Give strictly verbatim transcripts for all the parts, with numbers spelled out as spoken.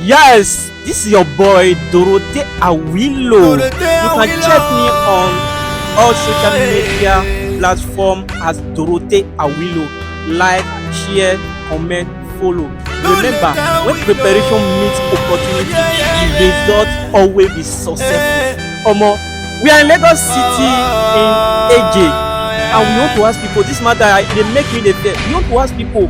Yes, this is your boy Dorothee Awilo. You can check me on all social media platform as Dorothee Awilo. Like, share, comment, follow. Remember, when preparation meets opportunity, the result always be successful. Omo, we are in Lagos City in A J, and we want to ask people this matter. E dey make me dey fear. We want to ask people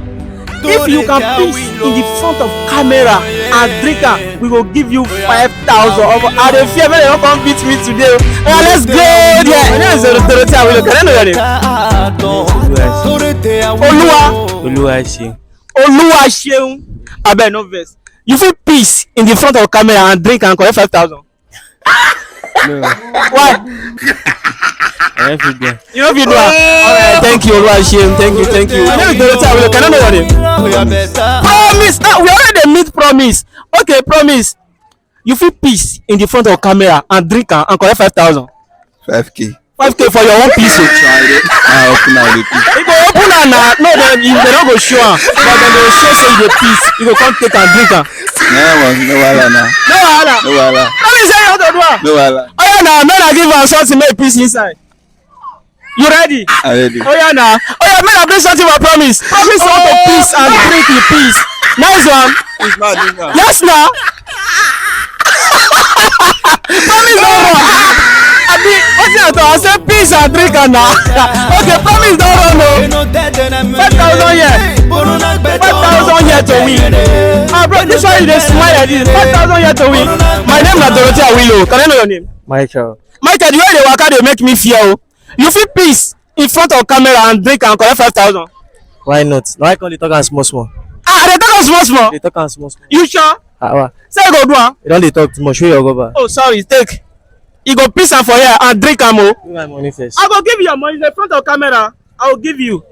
if you can piss in the front of camera and drink am, we go give you five thousand. Omo, I dey fear make dem no come beat me today. Oya, let's go there. My name is Dorothee Awilo. Can I know your name? Oluwa. Oluwaseun. Oluwaseun. Abeg, no vex. You fit piss in the front of camera and drink and collect five thousand? No. Why? I don't fit do am. You no fit do am. Alright, thank you, Oluwaseun. Thank you, thank you. My name is Dorothee Awilo. Can I know your name? Promise. Ah, we already meet Promise. Okay, Promise. You fit piss in the front of camera and drink am and collect five thousand. Five K. Five K for your own piss. Try it. Ah, open am, dey piss. You go open am na. No, dem, you, dem no go show am. But dem go show say you dey piss. You go come take am, drink am. No, no, no wahala na. No wahala. No wahala. No be say you want to do am. No wahala. Oya na, make I give am something, make e piss inside. You ready? I ready. Oya na. Oya, make I bring something for Promise. Promise want to piss and drink the piss. Nice one. It's not drink am. Yes na. Promise don run. Ah, abi, wetin I talk? I say piss and drink am na. Okay, Promise don run o. Five thousand here. Five thousand here to win. Ah, bro, this one you dey smile like this. Five thousand here to win. My name na Dorothee Awilo. Can I know your name? Michael. Michael, the way you dey waka dey make me fear o. You fit piss in front of camera and drink and collect five thousand? Why not? Na why you come dey talk am small small? Ah, I dey talk am small small. Dey talk am small small. You sure? Ah, wa. Say you go do am. You don dey talk too much. Show your rubber. Oh, sorry. Take. You go piss am for here and drink am o. Give my money first. I go give you your money in front of camera. I will give you.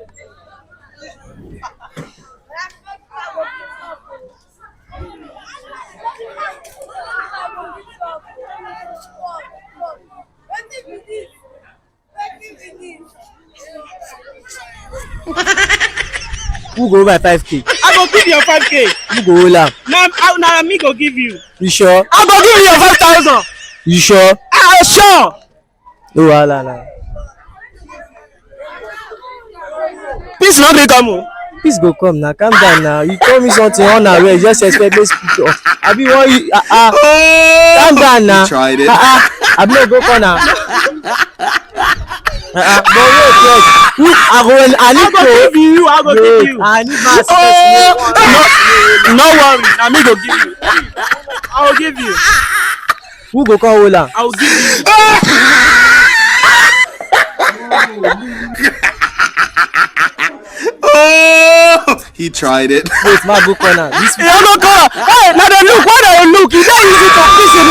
Who go hold my five K? I go give you your five K. Who go hold am? Na, na me go give you. You sure? I go give you your five thousand. You sure? I sure. No wahala na. Peace no gree come o. Peace go come na. Calm down na. You tell me something unaware. You just expect me speak to us. Abi you wan you, ah, ah. Calm down na. You tried it. Ah, ah. Abi no go come na. Ah, ah. But wait first. Who, I go, I need I go to give you. I go give wait, you. I need my space. Oh, no, no worry. Na me go give you. I will give you. Who go come hold am? I will give you. Oh, he tried it. Wait, ma go corner. This You no go corner. Hey, na dey look. Why dey look? E dey easy to piss in.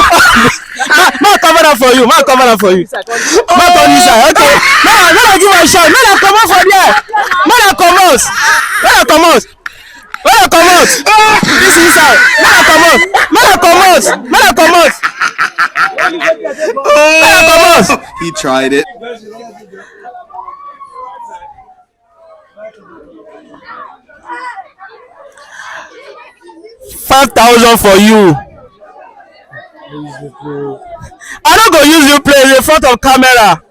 Ma, ma cover am for you. Ma cover am for you. Ma turn inside. Okay. Ma, ma give am shot. Ma comot for there. Ma comot. Ma comot. Make I comot. This inside. Make I comot. Make I comot. Make I comot. Make I comot. He tried it. Five thousand for you. I no go use you play in front of camera.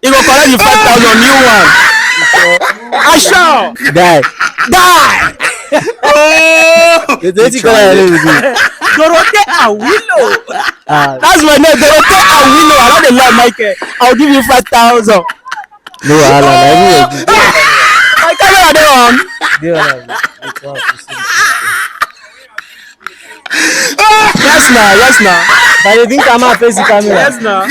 He go collect the five thousand new one. I sure. Die. Die. Oh, wetin call your name again? Dorothee Awilo. Ah. That's my name, Dorothee Awilo. I no dey lie, Michael. I'll give you five thousand. No wahala, na everywhere good. My camera dey on. Dey on am. Wait, one, two, three. Yes na, yes na. But you think I'm face the camera? Yes na.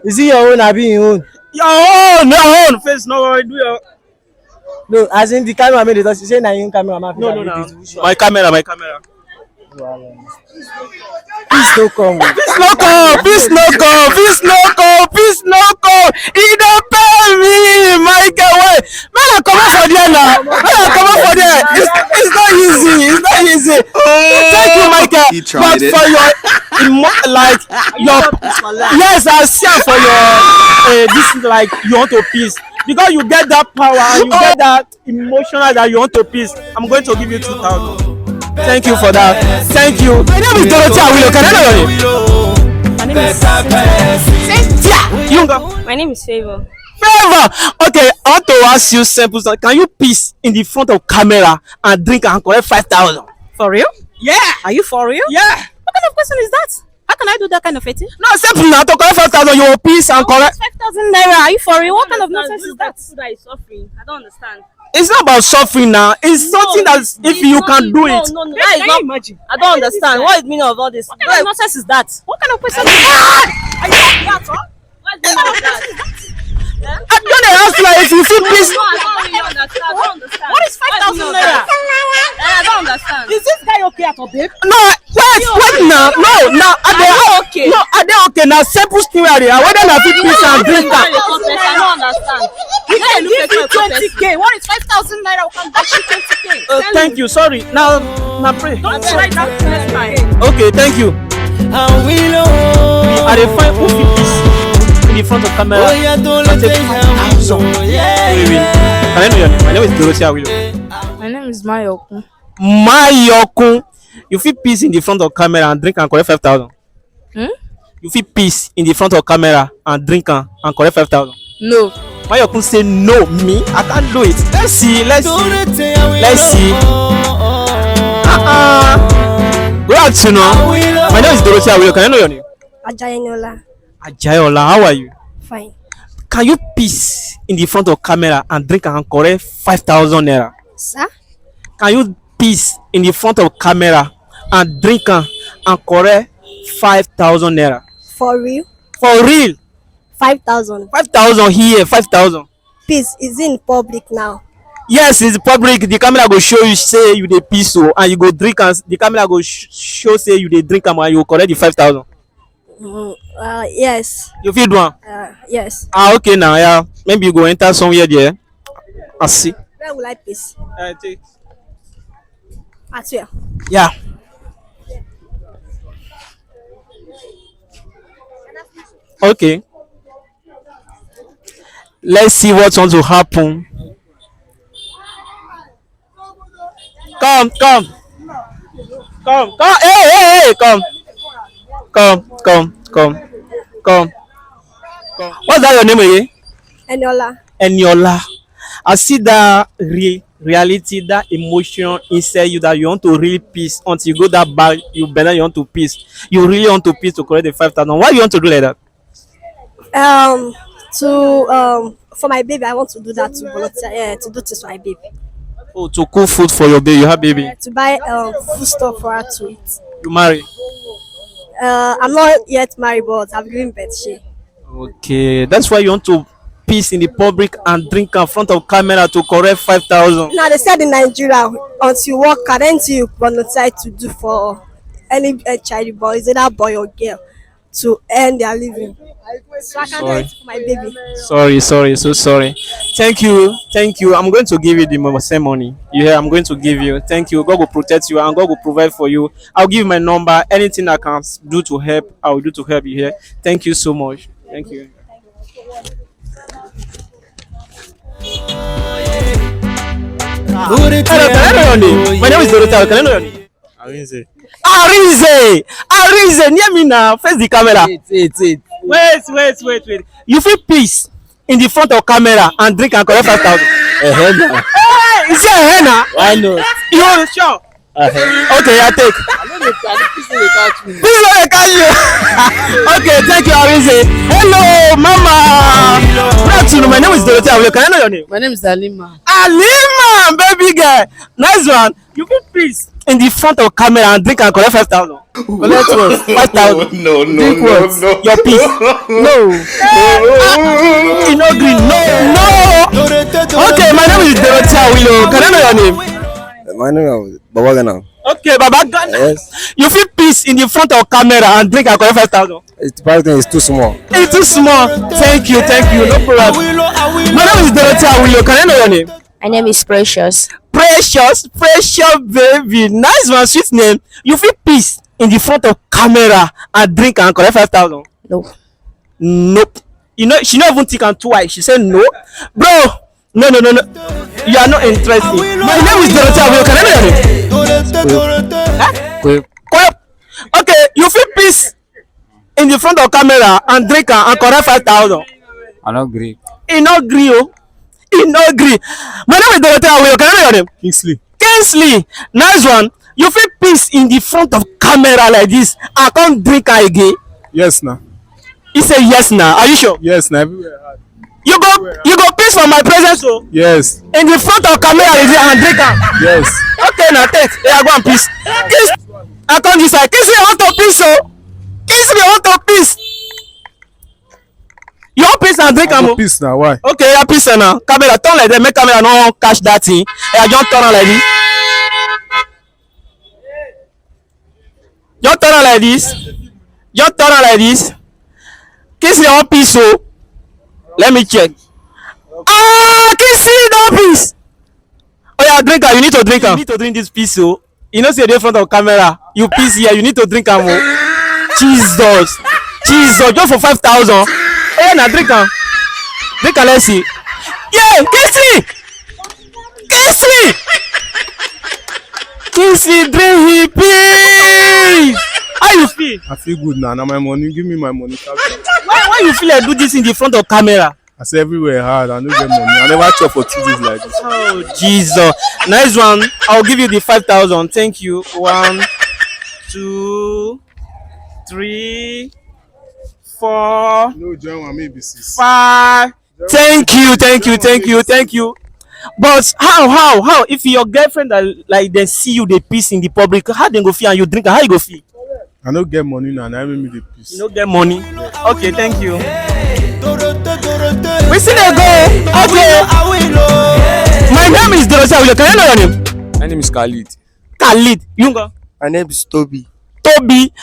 Is it your own, abi him own? Your own, your own. Face no worry, do your No, as in the camera man dey talk, say na him camera man. No, no, no. My camera, my camera. Peace no come. Peace no come. Peace no come. Peace no come. Peace no come. E dey pain me, Michael. Wait, make I comot for there now. Make I comot for there. It's, it's not easy. It's not easy. Thank you, Michael. He tried But it. for your emo- like your yes, I see am for your uh, this is like you want to piss because you get that power and you get that emotional that you want to piss. I'm going to give you two thousand. Thank you for that. Thank you. My name is Dorothy Awilo. Can I know your name? My name is Cynthia. You go. My name is Favor. Favor. Okay, I want to ask you simple something. Can you piss in the front of camera and drink and collect five thousand? For real? Yeah. Are you for real? Yeah. What kind of question is that? How can I do that kind of a thing? No, simple now. To collect five thousand, you will piss and collect. Five thousand naira. Are you for real? What kind of nonsense is that? People that is suffering. I don't understand. It's not about suffering now. It's something that if you can do it. No, no, no. Can you imagine? I don't understand. What is the meaning of all this? What kind of nonsense is that? What kind of question is that? Are you happy at all? What's the meaning of that? I don't know. Ask you if you feel this. No, I don't really understand. I don't understand. What is five thousand naira? Eh, I don't understand. Is this guy okay at all, babe? No, wait, wait now. No, no, I dey okay. No, I dey okay. Now simple story. I whether na fit piss and drink am. I don't understand. You can give me twenty k. What is five thousand naira? We can dash you twenty k. Uh, thank you. Sorry. Now, now pray. Don't try that next time. Okay, thank you. I dey find who fit piss in the front of camera. Oh, yeah, don't let it happen. Can I know your name? My name is Dorothy Awilo. My name is Mayokun. Mayokun. You fit piss in the front of camera and drink and collect five thousand. Hmm? You fit piss in the front of camera and drink am and collect five thousand. No. Mayokun say no, me, I can't do it. Let's see, let's see, let's see. Uh-uh. Good afternoon. My name is Dorothy Awilo. Can I know your name? Ajayeniola. Ajayola, how are you? Fine. Can you piss in the front of camera and drink and collect five thousand naira? Sir? Can you piss in the front of camera and drink am and collect five thousand naira? For real? For real. Five thousand. Five thousand here, five thousand. Piss is in public now. Yes, it's public. The camera go show you say you dey piss o, and you go drink am. The camera go sh- show say you dey drink am, and you go collect the five thousand. Mm, uh, yes. You fit do am? Uh, yes. Ah, okay now, yeah. Maybe you go enter somewhere there. I see. Where will I piss? Uh, take. At where? Yeah. Okay. Let's see what wants to happen. Come, come. Come, come. Hey, hey, hey, come. Come, come, come. Come. What's that your name again? Eniola. Eniola. I see that re- reality, that emotion inside you that you want to really piss until you go that bad, you better you want to piss. You really want to piss to collect the five thousand. Why you want to do like that? Um, to um for my baby, I want to do that to volunteer, yeah, to do things for my baby. Oh, to cook food for your baby. You have baby. Uh, to buy um food stuff for her to eat. You marry? Uh, I'm not yet married, but I've given birth. She. Okay, that's why you want to piss in the public and drink in front of camera to correct five thousand. Now they said in Nigeria, until you work hard, anything you volunteer to do for any uh, child, boy, is either boy or girl, to earn their living. So I can do it for my baby. Sorry, sorry, so sorry. Thank you, thank you. I'm going to give you the mo- same money. You hear? I'm going to give you. Thank you. God will protect you and God will provide for you. I'll give you my number. Anything I can s- do to help, I will do to help you here. Thank you so much. Thank you. Hello, can I know your name? My name is Dorothy. Can I know your name? Arinze. Arinze! Arinze! Near me now. Face the camera. Wait, wait, wait. Wait, wait, wait, wait. You fit piss in the front of camera and drink and collect five thousand. Eh, eh, na. Hey, is it a henna? Why not? You are sure? Eh, eh. Okay, I take. I no dey, I no fit say dey catch me. This is not a catch you. Okay, thank you, Arinze. Hello, mama. Good afternoon. My name is Dorothy Awilo. Can I know your name? My name is Alima. Alima, baby girl. Nice one. You fit piss in the front of camera and drink and collect five thousand. Collect what? Five thousand. No, no, drink no, what? No. Your piss. No. Eh, ah, ah, e no green. No, no. Okay, my name is Dorothy Awilo. Can I know your name? My name is Babagana. Okay, Babagana. Yes. You fit piss in the front of camera and drink and collect five thousand. It's five thousand is too small. It's too small. Thank you, thank you. No problem. My name is Dorothy Awilo. Can I know your name? My name is Precious. Precious, Precious baby. Nice one, sweet name. You fit piss in the front of camera and drink and collect five thousand. No. Nope. You know, she not even think am twice. She said no. Bro, no, no, no, no. You are not interested. My name is Dorothy Awilo. Can I know your name? Kwep. Kwep. Okay, you fit piss in the front of camera and drink am and collect five thousand. I no gree. E no gree o. E no gree. My name is Dorothea Awoyo. Can I know your name? Kingsley. Kingsley, nice one. You fit piss in the front of camera like this and come drink am again? Yes, na. He say yes na. Are you sure? Yes, na. Everywhere hard. You go, you go piss for my presence o. Yes. In the front of camera like this and drink am? Yes. Okay, na take. Yeah, go and piss. Kiss. I come this side. Kingsley want to piss o. Kingsley want to piss. You wan piss and drink am o? Piss na, why? Okay, yeah, piss am now. Camera, turn like that, make camera no catch that thing. Yeah, just turn am like this. Just turn am like this. Just turn am like this. Kingsley wan piss o. Let me check. Ah, Kingsley don piss. Oh yeah, drink am. You need to drink am. You need to drink this piss o. You know say you dey front of camera. You piss here. You need to drink am o. Jesus, Jesus, just for five thousand. Oh yeah, na drink am. Drink am, let's see. Yeah, Kingsley, Kingsley, Kingsley, drink him piss. How you feel? I feel good now. Na my money. Give me my money. Why, why you feel like do this in the front of camera? I say everywhere hard. I no get money. I never chop for two days like this. Oh, Jesus. Nice one. I'll give you the five thousand. Thank you. One, two, three, four, no, join one, maybe six. Five. Thank you, thank you, thank you, thank you. But how, how, how? If your girlfriend that, like, they see you, they piss in the public, how they go feel and you drink? How you go feel? I no get money now, na make me dey piss. You no get money? Okay, thank you. We still dey go. Okay. My name is Dorothy Awuyo. Can I know your name? My name is Khalid. Khalid. You go. My name is Toby. Toby.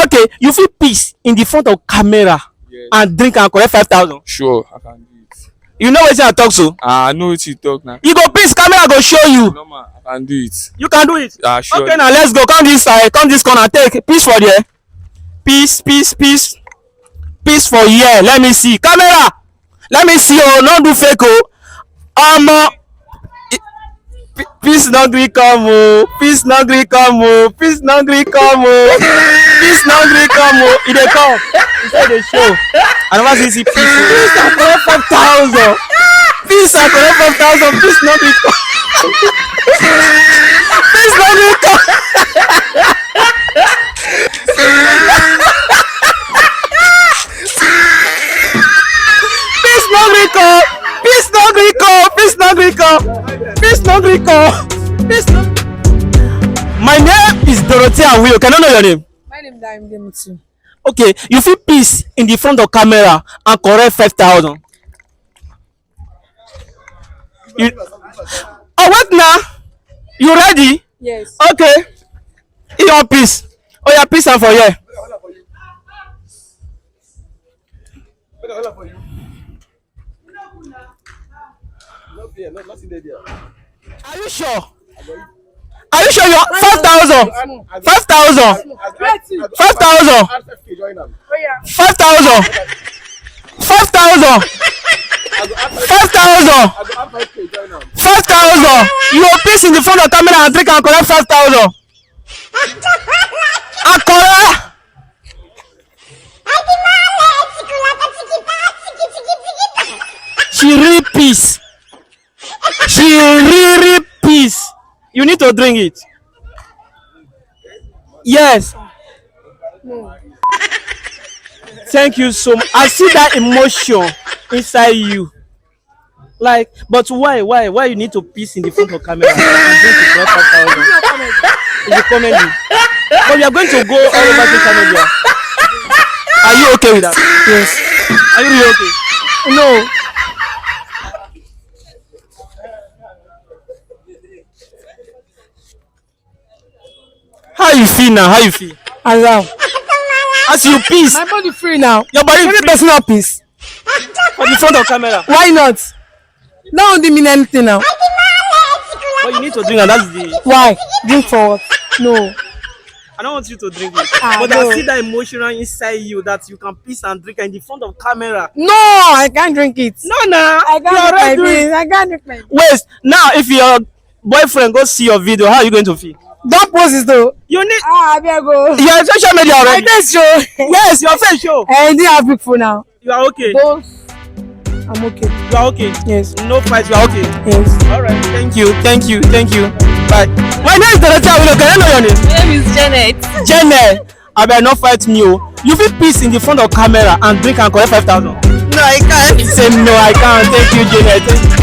Okay, you fit piss in the front of camera, yes, and drink and collect five thousand. Sure, I can do it. You know wetin I talk so? Ah, I know wetin you talk now. You go piss, camera go show you. Normal, I can do it. You can do it? Ah, sure. Okay, now let's go. Come this side, come this corner, take piss for there. Piss, piss, piss. Piss for here. Let me see. Camera, let me see o. No do fake o. Omo. I-, pi-, peace no gree come o. Peace no gree come o. Peace no gree come o. Peace no gree come o. E dey come. E say e dey show. I never see, see peace o. Peace and collect five thousand. Peace and collect five thousand. Peace no gree come. Peace no gree come. Peace no gree come. Peace no gree come. Peace no gree come. Peace no gree come. Peace no. My name is Dorothea Awiyo. Can I know your name? My name is Daim Demutu. Okay, you fit piss in the front of camera and collect five thousand. You, oh, wait now. You ready? Yes. Okay. You want piss? Oh yeah, piss am for here. Are you sure? Are you sure you want five thousand? Five thousand. Five thousand. Five thousand. Five thousand. Five thousand. Five thousand. You go piss in the front of camera and drink and collect five thousand. Akora. She really piss. She really piss. You need to drink it. Yes. Thank you so much. I see that emotion inside you. Like, but why, why, why you need to piss in the front of camera and drink to collect five thousand? It's a comedy. But we are going to go all over social media. Are you okay with that? Yes. Are you really okay? No. How you feel now? How you feel? As how? As you piss. My body free now. Your body free. Person not piss. For the front of camera. Why not? That won't mean anything now. But you need to drink, and that's the. Why? Drink for what? No. I don't want you to drink it. Ah, but no. I see that emotional inside you that you can piss and drink in the front of camera. No, I can't drink it. No, no. I can't drink my beans. I can't drink my beans. Wait, now if your boyfriend go see your video, how are you going to feel? Don't post it though. You need Ah, abeg o. You are on social media My already. Face show. Yes, your face show. I dey have big phone now. You are okay. Boss, I'm okay. You are okay. Yes. No fight. You are okay. Yes. All right. Thank you. Thank you. Thank you. Bye. My name is Dorothea Awilo. Can I know your name? My name is Janet. Janet. Abeg, no fight me o. You fit piss in the front of camera and drink and collect five thousand. No, I can't. Say no, I can't. Thank you, Janet.